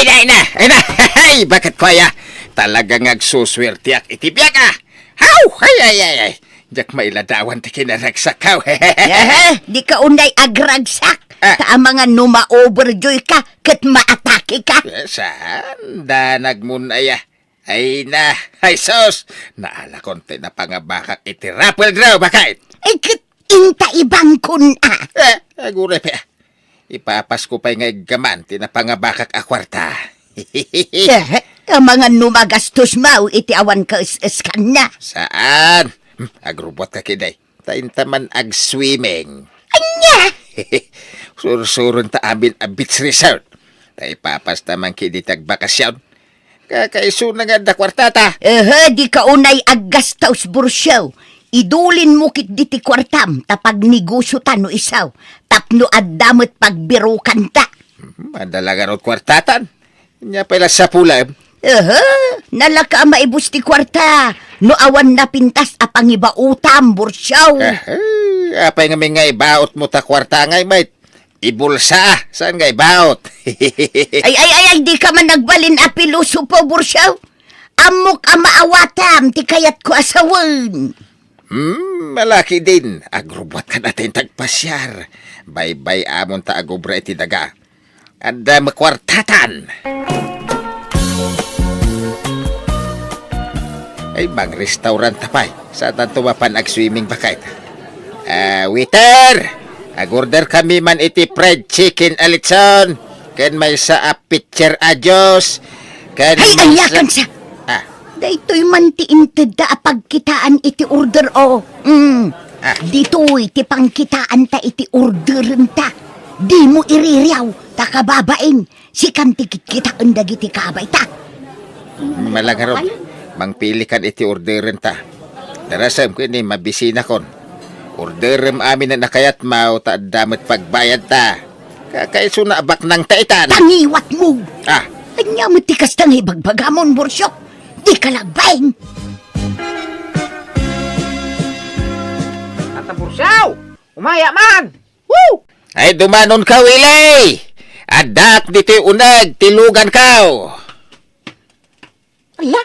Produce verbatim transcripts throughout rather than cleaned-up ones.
Ina, ina, ina! Ay, baketko aya? Talaga nga agsusuertiak iti biag, a! Haw! Ay, ay, ay, ay! Diak mailadawan ti kinaragsak, haw! Ehe, dika unay agragsak. Ah. Ta amangan no ma-overjoy ka, ket maatake ka. Eh, saan? Danag mo, aya. Ay na, ay sus! Naalakon ti napangabakak iti raffle draw, baket! Ay, ket inta ibangkon, a. Eh, aguray pay, a. Ipapasko pay nga iggaman ti napangabakak a kuarta. Eh, amangan no magastos maw iti awan kaes-eskanna. Saan? Hmm, agrubbuatka ketdi. Ta inta man agswimming. Ania? Sursuronta amin a beach resort. Ta ipapasta man ketdi ti agbakasyon. Kakaisuna nga adda kuartata. Ehe, dika unay aggastos, Bursiaw. Idulinmo ketdi ti kuartam, ta pagnegosiota no isu. Tapno adda met pagbirokanta. Hmm, adda la ngarud kuartatan. Ania pay la sapulem? Ehe, nalaka a maibus ti kuarta no awan napintas a pangibaotam, Bursiaw. Ehe, apay ngamin nga ibaotmo ta kuarta ngay met? Ibulsa, saan nga ibaot? Ay, ay, ay, ay, dika man nagbalin a pilosopo, Bursiaw. Ammok a maawatam ti kayatko a sawen. Hmm, malaki din. Agrubbuatka a ta agpasiar. Baybay-amon ta agubra iti daga. Adda makuartatan. Ay, mangrestoranta pay. Saantanto mapan agswimming, baket? Ah, waiter! Agorder kami man iti fried chicken a litson, ken maysa a pitcher a juice, ken Ay, maysa ayakan sa! Ah. Daytoy man ti intedda a pagkitaan iti order, o. Mm. Ah. Ditoy ti pangkitaanta iti orderenta. Dimo iririaw, ta kababain, sikan ti kitkitaen dagiti kabayta. Malangaron, mangpilikan iti orderenta. Darasem ken ni mabisinakon. Orderem amin a nakayatmo ta adda met pagbayadta. Kakaisuna a baknangta itan. Tangiwatmo! Ah. Ania met ti kasta nga ibagbagamon, Bursiaw? Dika lagbeng! Tata Bursiaw! Umaya man! Woo! Ay, dumanonka, Willie! Addaak ditoy uneg ti luganko! Ala,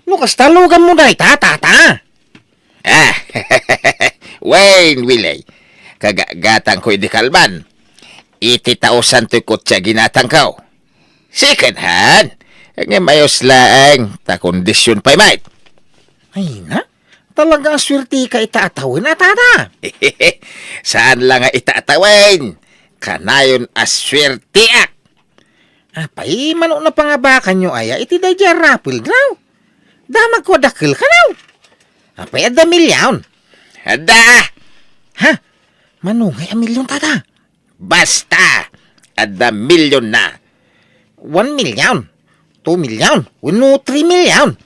no kasta luganmo dayta, tata? Ah, wen, Willie, kagatgatangko idi kalman. Iti taosan toy kotse a ginatangko. Second hand. Ngem ayos laeng, ta kondisyon pay met. Ay na, talaga a suerteka ita a tawen a, tata. Saan la nga ita a tawen. Kanayon a suerteak. Apay, mano napangabakanyo aya iti daydiay a raffle draw? Damagko a dakkel kano. Apay, adda milyon? Adda! Ha? Mano ngay a milyon, tata? Basta, adda milyonna. One million, two million, wenno three million.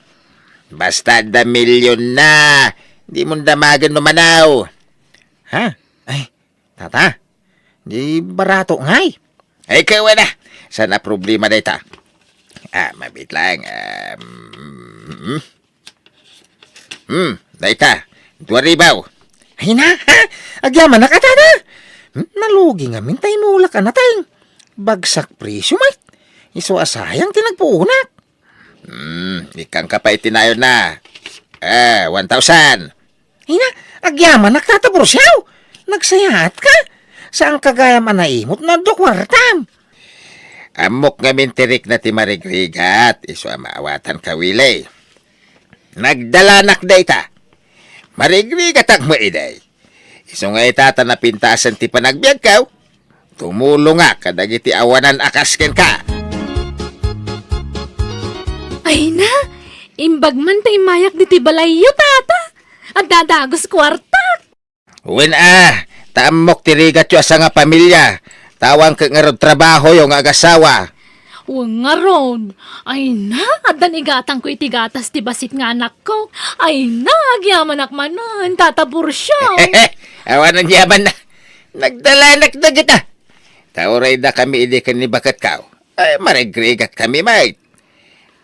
Basta adda milyonna. Dimon damagen no manaw. Ha? Ay, tata, di barato ngay. Ay, kawana. Saan a problema dayta? Ah, mabiit laeng. Um, Hmm, dayta, dua ribu. Ay na, ha? Agyamanak a, tata. Hmm, nalugi ngamin ta imulak a nateng. Bagsak presyo met. Isu a sayang ti nagpuonak. Hmm, ikkanka pay iti nayonna. Eh, one thousand. Ay na, agyamanak, tata Bursiaw. Nagsayaatka. Saanka gayam a naimot no adda kuartam. Ammok ngamin ti rikna ti marigrigat, isu a maawatanka, Willie. Nagdalanak dayta. Marigrigatak met idi. Isu nga ita ta napintasen ti panagbiagko, tumulongak kadagiti awanan a kas kenka. Ay na, imbag man ta immayak ditoy balayyo, tata. Adda dagus kuartak. Wen a, ta ammok ti rigatyo a sangapamilia, ta awan ket ngarud trabahoyo nga agasawa. Wen ngarud, ay na, addan igatangko iti gatas ti bassit nga anakko. Ay na, agyamanak manen, tata Bursiaw. Awan a yaman na. Nagdalanak dagita. Ta uray dakami idi ken ni baketko. Ay, marigrigatkami met.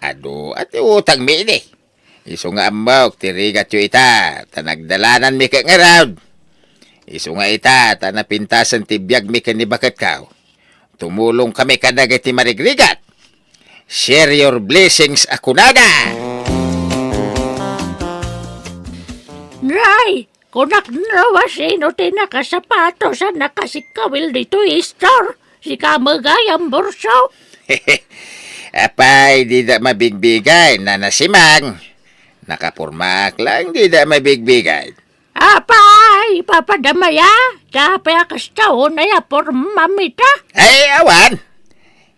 Adu, a ti utangmi idi. Isu nga ammok ti rigatyo ita, ta nagdalananmi ket ngarud. Isu nga ita, ta napintasen ti biagmi ken ni baketko. Tumulongkami kadagiti marigrigat. Share your blessings a kunada. Nay, kunak no asino ti nakasapatos a nakasikawil ditoy store? Sika met gayam, Burso. Apay, dida mabigbigay, Nana Simang. Nakapormaak lang, dida mabigbigay. Apay, papadamaya, ta apay a kasta unay a pormam ita? Ay, awan.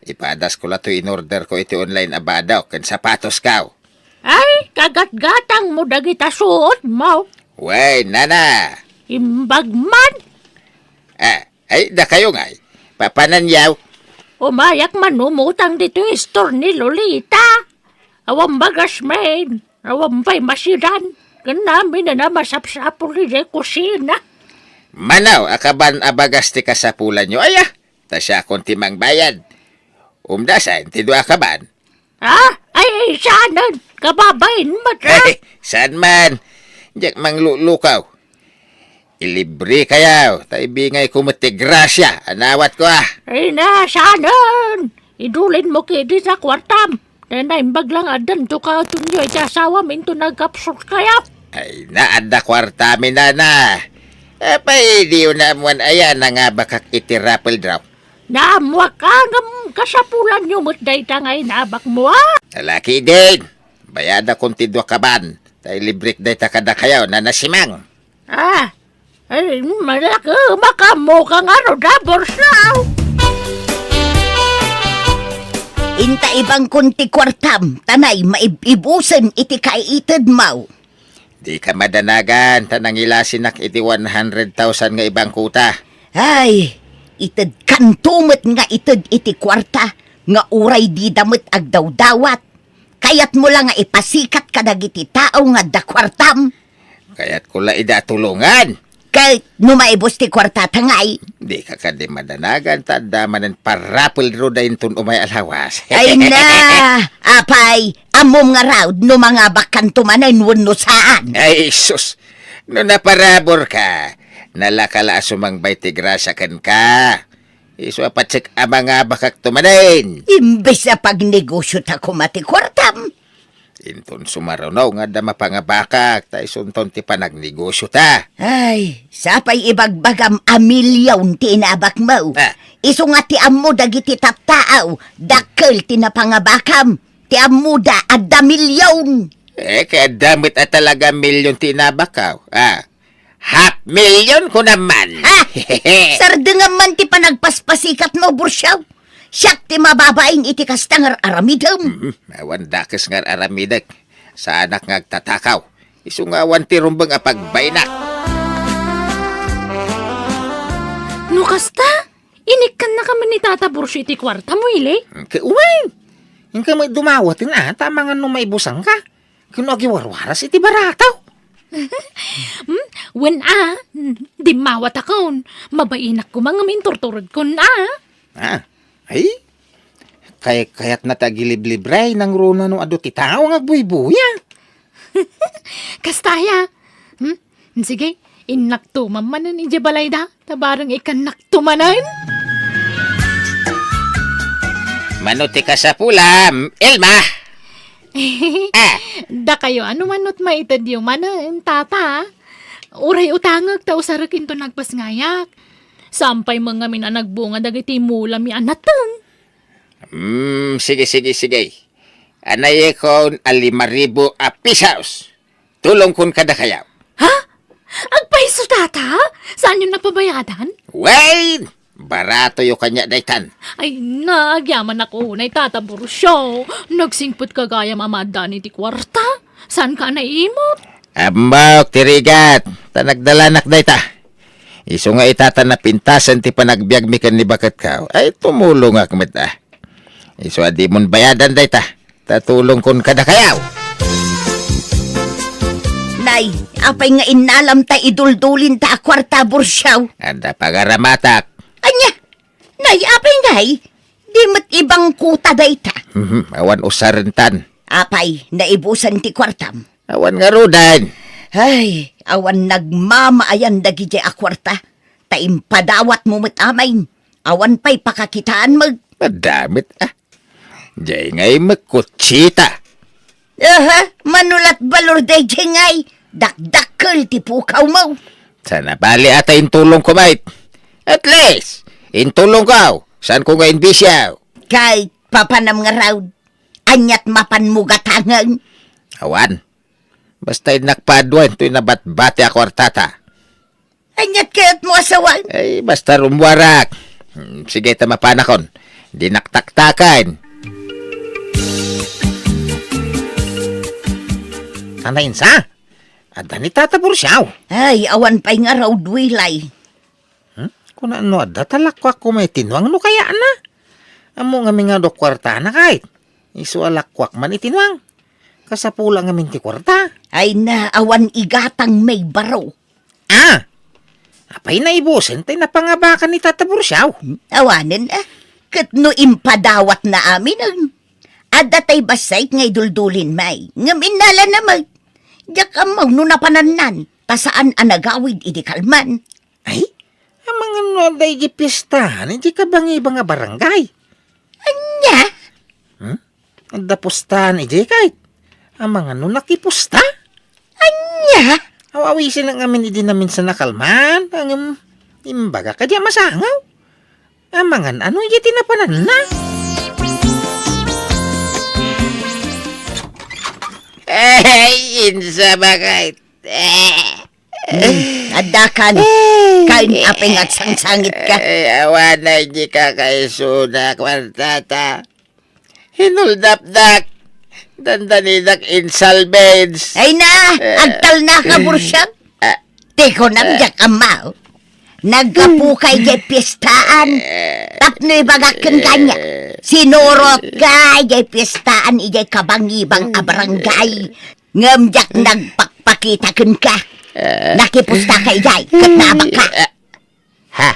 Ipadasko la toy in-order ko iti online a badok ken sapatosko. Ay, kagatgatangmo dagita suotmo. Wen, Nana. Imbag man. Ah, ay, dakayo ngay. Papananyaw. Umayak man umutang ditoy store ni Lolita. Awan bagas men, awan pay masidan. Ken amin a masapsapul idiay kusina. Manaw a kaban a bagas ti kasapulanyo, aya? Ta siakon ti mangbayad. Umdasen ti dua a kaban. Ah, ay, saanen. Kababain met, ah. Ay, saan man? Diak manglulukaw. Ilibrekayo, ta ibingayko met ti grasia a nawatko, ah. Ay na, saanen? Idulinmo ketdi ta kuartam. Ta naimbag lang addan to ka, Tonyo, iti asawam inton nagkapsulkayo. Ay na, adda kuartami, Nana. Apay, diyo naammoan aya a nangabakak iti raffle draw? Naammoak a ngem kasapulanyo met dayta nga inabakmo, ah. Ala ketdin. Bayadakon ti dua a kaban. Ta ilibrek dayta kadakayo, Nana Simang. Ah, ay, malaki, makaammoka ngarud a, Burso. Inta ibangkon ti kuartam, ta nay maib-ibusen iti kaitedmo. Dika madanagan, ta nangilasinak iti one hundred thousand nga ibangkota. Ay, itedkanto met nga ited iti kuarta, nga uray dida met agdawdawat. Kayatmo la nga ipasikat kadagiti tao nga adda kuartam? Kayatko la ida a tulongan. Ket no maibus ti kuartata ngay? Dika kadi madanagan ta adda manen parapel ruda inton umay a lawas. Ay na, apay, ammom ngarud no mangabakkanto manen wenno saan? Ay, sus! No naparaburka, nalaka la a sumangbay ti grasia kenka. Isu a patsek a mangabakakto manen. Imbes a pagnegosiota koma ti kuartam. Inton sumaruno nga adda mapangabakak, ta isunton ti panagnegosiota. Ay, sapay ibagbagam a milyon ti inabakmo. Ah. Isu nga ti ammo dagiti tattao, dakkel ti napangabakam. Ti ammoda, adda milyon. Eh, kay adda met a talaga milyon ti inabakko. Ah, half million ko naman. Ha? Sardengam man ti panagpaspasikatmo, Bursiaw. Siak ti mababain iti kasta nga aramidem. Mhm, awan dakes nga aramidek. Saanak nga agtatakaw. Isu nga awan ti rumbeng a pagbaynak. No kasta, inikkannaka man ni Tata Bursio iti kuartam, Willie? Ke, uy! Inka met dumawaten a, ta amangan no maibusanka. Ken no agiwarwaras iti barato. Hmm? Wen a, dimmawatakon. Mabainak koma ngem inturturedkon a. Ah, ay? Kay, kayatna ti agiliblibre, nangruna no adu ti tao nga agbuybuya. Kasta aya. Hmm? Sige, innakto man manen idiay balayda, ta bareng ikannakto manen. Mano ti kasapulam, Elma? Ah. Dakayo, ano manot maitedyo manen, tata? Uray utangek ta usarek inton nagpasngayak. Sampay man ngamin a nagbunga dagiti mulami a nateng. Hmm, sige, sige, sige. Anayekon a lima ribu a pesos. Tulongkon kadakayo. Ha? Agpayso, tata? Saanyon a pabayadan? Wen, baratoyo kaniak daytan. Ay, nagyamanak unay, Tata Bursio. Nagsingpetka gayam a maaddaan iti kuarta. Saanka a naimot? Ammok ti rigat, ta nagdalanak dayta. Isu nga ita ta napintasen ti panagbiagmi ken ni baketko. Ay, tumulongak met a. Isu a dimon bayadan dayta, ta tulongkon kadakayo. Nay, apay nga innalam ta iduldulinta a kuarta, Bursio? Adda pagaramatak. Ania? Nay, apay ngay? Di met ibangkota dayta. Mhm, awan usarentan. Apay, naibusan ti kuartam? Awan ngaruden. Ay, awan nagmamaayan dagidiay a kuarta. Ta impadawatmo met amin. Awan pay pakakitaan met. Adda met, ah. Jay ngay met kutsita. Aha, manulat balor dayjay ngay, dakdakkel ti pukawmo. Sana bali ata intulongko met. At least, intulongko, saanko nga inbisiaw. Kay papanam ngarud, aniat mapanmo gatangen? Awan. Basta innak paaduen toy nabatbati a kuartata. Aniat kayatmo a sawen? Ay, basta rummuarak. Hmm, sige ta mapanakon. Dinak taktaken. Anainsa? Adda ni Tata Bursiaw. Ay, awan pay ngarud, Wilay. Hmm? Kuna no adda ta lakuak koma iti nuang no kayatna. Ammo ngamin nga adu kuartana kayat. Isu a lakuak man iti nuang. Kasapula ngamin ti kuarta. Ay na, awan igatang may baro. Ah! Apay naibusen tay napangabakan ni Tata Bursiaw? Hmm? Awanen, ah. Ket no impadawatna aminen, adda tay bassit nga iduldulin may, ngem innalana met. Diak ammo no napanannan, ta saan a nagawid idi kalman. Ay, amangan no adda idi piestahan idi kabangibang a barangay. Ania? Hmm? Adda pustahan idi kayat? Amangan no nakipusta? Ania? Aw-awisen ngamin idi naminsan a kalman, ngem imbaga kadi a masangaw. Amangan ano idi ti napananna? Ay, insa ba kayat? Eh. Hmm, adda kan. Ay. Kain apay nga agsangsangit ka. Ay, awan na idi kakaisuna, kuartata. Hinuldapdak. Dandanidak in salvage. Ay na, eh, agtalna ka, Bursiaw. Ah. Ti kunam, eh, diak ammo. Naggapu ka idiay piestaan. Eh. Tapno ibagak ken kaniak. Eh. Sinurot ka idiay piestaan, idiay kabangibang a barangay. Ngem diak nagpakpakita kenka. Eh. Nakipusta ka idiay, ket naabak ka. Eh. Ha?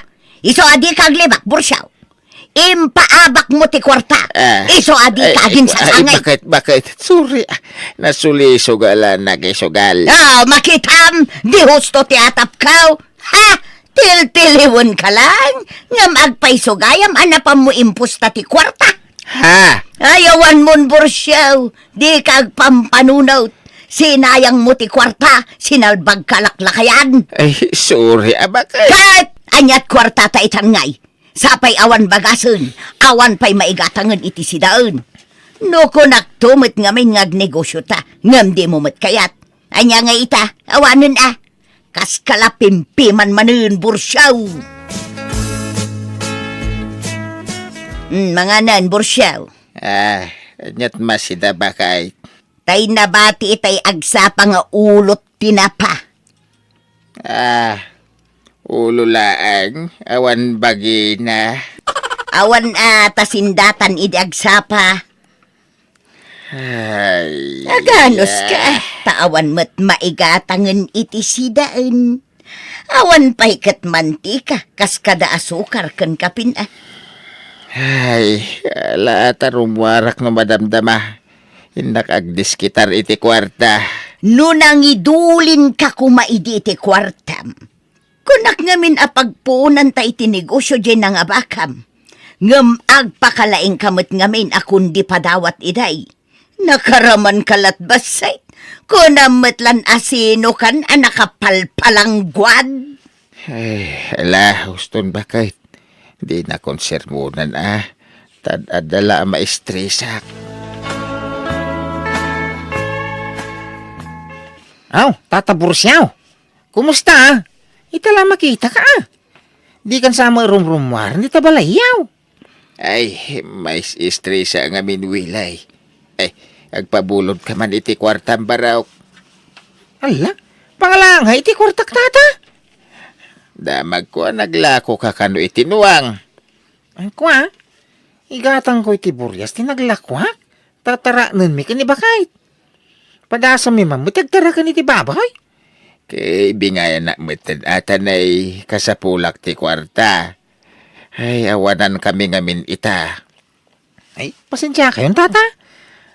Isu a dika aglibak, Bursiaw. Impaabakmo ti kuarta. Ah. Isu a dika, ay, aginsasangay. Ay, bakit, bakit? Sorry, ah. Nasulisog a la nagisugal. Ah, makitam, di husto ti atapkaw. Ha? Tiltiliwen ka lang. Ngem agpaisugayam a napanmo impusta ti kuarta. Ha? Ay, awan mon, Bursiaw. Dika agpampanunot. Sinayangmo ti kuarta, sinalbag ka laklakayan. Ay, sorry, abak, ay. Ket aniat kuartata itan ngay? Sapay awan bagasen, awan pay maigatangen iti sidaen. No kunakto met ngamin nga agnegosiota, ngem dimo met kayat. Ania nga ita, awanen a. Kas kalapimpiman manen, Bursiaw. Mm, manganan, Bursiaw. Ah, aniat masida bakay? Tay nabati itay agsapa nga ulot ti napa. Ah, ulo laeng, awan bagina. Awan a ta sindatan idi agsapa. Ay, aganus ka, ah, ta awan met maigatangen iti sidaen. Awan pay ket mantika, kas kada asukar ken kapin, ah. Ay, ala ta rummuarak no madamdama. Innak agdiskitar iti kuarta. No nangidulinka koma idi iti kuartam, kunak ngamin a pagpuonanta iti negosio diay nangabakam. Ngem agpakalaingka met ngamin a kundi padawat iday. Nakaramanka lat bassit. Kunam met lan a sinokan a nakapalpalangguad. Ay, ala, uston bakit? Di na konsermonan, ah. Tad adda la a maestresak. Aw, Tata Bursiaw. Kumusta, ah? Ita la makita ka, ah. Di kan sa marumrumuar, di ta balayaw. Ay, mais-estresa ngamin, Wilay. Ay, agpabulod ka man iti kuartam, barok. Ala, pangalangay iti kuartak, tata? Damagko a naglako ka kano iti nuang. Ay, kua, igatangko iti burias ti naglakuak. Tataraknenmi ken ni Bakay. Padasammi man met ti agtaraken iti baboy. Kay bingayanak met ata nay kasapulak ti kuarta. Ay, awanankami ngamin ita. Ay, pasensiakayon, tata.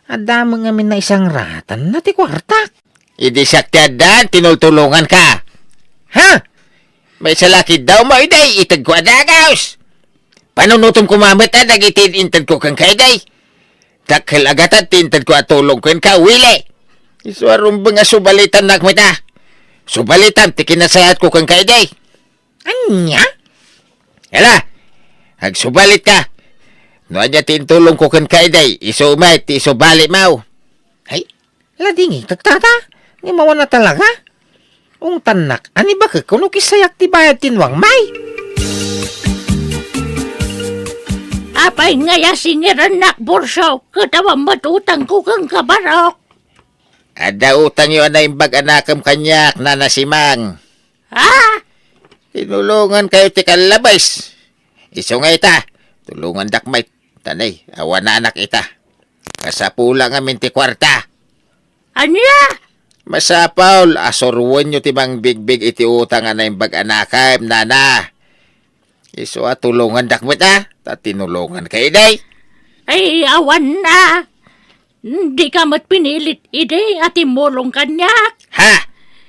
Adda met ngamin naisangratanna ti kuartak. Idi siak ti addaan, tinultulonganka. Ha? Maysa la ketdi a umayday, itedko a dagus. Panunotem koma met a dagiti intedko kenka idi. Dakkel a gatad ti intedko a tulong kenka, Willie. Isu a rumbeng a subalitannak met a. Subalitam ti kinasayatko kenka idi. Ania? Hala, agsubalitka. No ania ti intulongko kenka idi, isu met ti isubalit mo. Ay, ladingit, tata. Ni mawan a talaga? Ungtannak, ani bakek kuno kisayak ti bayad ti nuang, may? Apay nga asingirennak, Burso, ket awan met utangko kenka, Barok? Adda utangyo a naimbag a nakem kaniak, Nana Simang. Ha? Tinulongankayo ti kallabes. Isu nga ita, tulongandak met. Tanay, awan anak ita. Kasapula ngamin ti kuarta. Ania? Masapul a suroenyo ti mangbigbig iti utang a naimbag a nakem, nana. Isu a tulongandak met a, ta tinulonganka idi. Ay, awan a. Dika met pinilit idi a timmulong kaniak. Ha?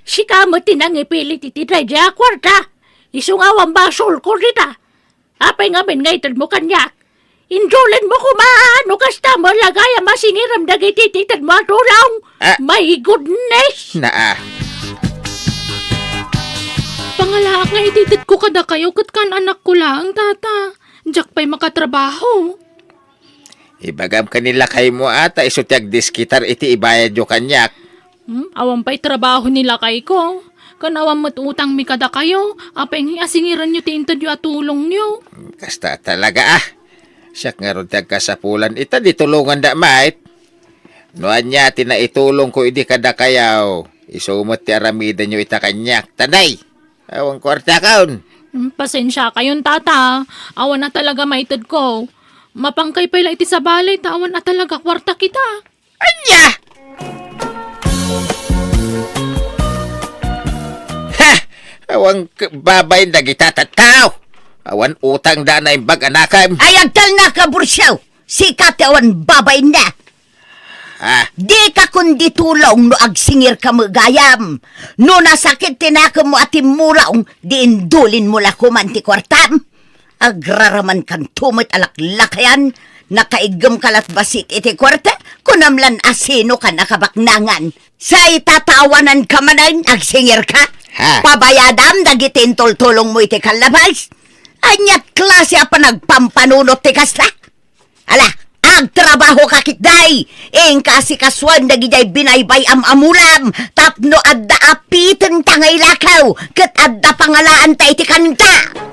Sika met ti nangipilit iti daydiay a kuarta. Isu nga awan basolko dita. Apay ngamin nga itedmo kaniak? Indulinmo koma no kasta met la gayam a singirem dagiti itedmo a tulong. Ah. My goodness! Naa. Pangalaak nga itedko kadakayo ket kaan-anakko laeng, tata. Diak pay makatrabaho. Ibagam ken ni lakaymo a ta isu ti agdiskitar iti ibayadyo kaniak. Hmm, awan pay trabaho ni lakayko. Ken awan met utangmi kadakayo. Apay nga asingirenyo ti intedyo a tulongyo. Kasta talaga a. Siak ngarud ti agkasapulan ita, di tulonganda met. No ania ti naitulongko idi kadakayo, isu met ti aramidenyo ita kaniak. Tanay! Awan kuartakon. Hmm, pasensiakayon, tata. Awan a talaga maitedko. Mapangkay pay la iti sabali ta awan a talaga kuarta kita. Ania? Ha! Awan k-, babain dagita tattao. Awan utangda a naimbag a nakem. Ay, agtalnaka, Bursiaw! Sika ti awan babainna. Ah. Dika kundi tulong no agsingirka met gayam. No nasakit ti nakemmo a timmulong, di indulinmo la koman ti kuartam. Agraramankanto met a laklakayan, nakaiggemka lat bassit iti kuarta, kunam lan a sinoka nakabaknangan. Say tatawananka manen, agsingirka? Ha? Pabayadam dagiti intultulongmo iti kallabas. Aniat klase a panagpampanunot ti kasta? Ala, agtrabahoka ketdi! Inka asikasuen dagidiay binaybay-am a mulam tapno adda apitenta nga ilakaw ket adda pangalaanta iti kanta!